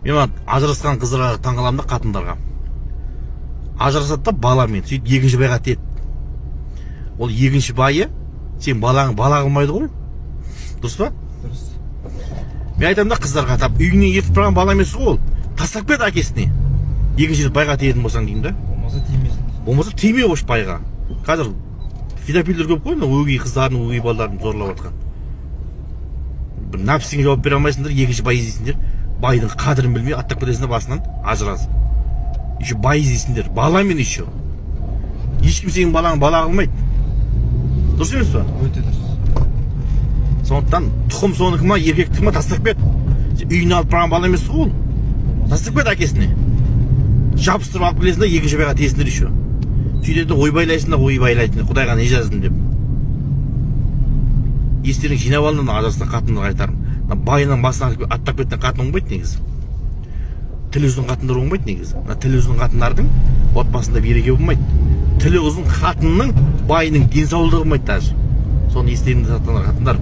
Мен мына ажырасқан қыздарға таңқаламын да, қатындарға. Ажырасады да баламен, сөйтіп екінші байға тиеді. Ол екінші байы сен балаңы бала қылмайды ғой, дұрыс па? Дұрыс. Мен айтамын да қыздарға: тап үйіңнен ертіп барған бала емес қой ол, тастап кет әкесіне, екінші рет байға тиетін болсаң, деймін да. Болмаса тимесін. Болмаса тиме вообще байға. Қазір педофилдер көп қой, мына өгей қыздарын, өгей балдарын зорлап жатқан. Бір нәпсіңе жауап бере алмайсыңдар, екінші бай іздейсіңдер. Байдың қадірін білмей аттап кетесіңдер басынан, ажырасып еще бай іздейсіңдер баламен. Еще ешкім сенің балаңды бала қылмайды, дұрыс емес па? Өте дұрыс. Сондықтан тұқым сонікі ма, еркектікі ма, тастап кет. Сен үйіне алып барған бала емес қой ол, тастап кет әкесіне. Жабыстырып алып келесің да, екінші байға тиесіңдер. Еще сөйтеді да, ойбайлайсың да, ойбайлайтын, құдайға не жаздым деп. Естеріңді жинап алыңдар. Мына ажырасқан қатындарға айтарым: мына байының басына аттап кеткен қатын оңбайды негізі, тілі ұзын қатындар оңбайды негізі. Мына тілі ұзын қатындардың отбасында береке болмайды, тілі ұзын қатынның байының денсаулығы болмайды даже. Соны естеріңде сақтаңдар, қатындар.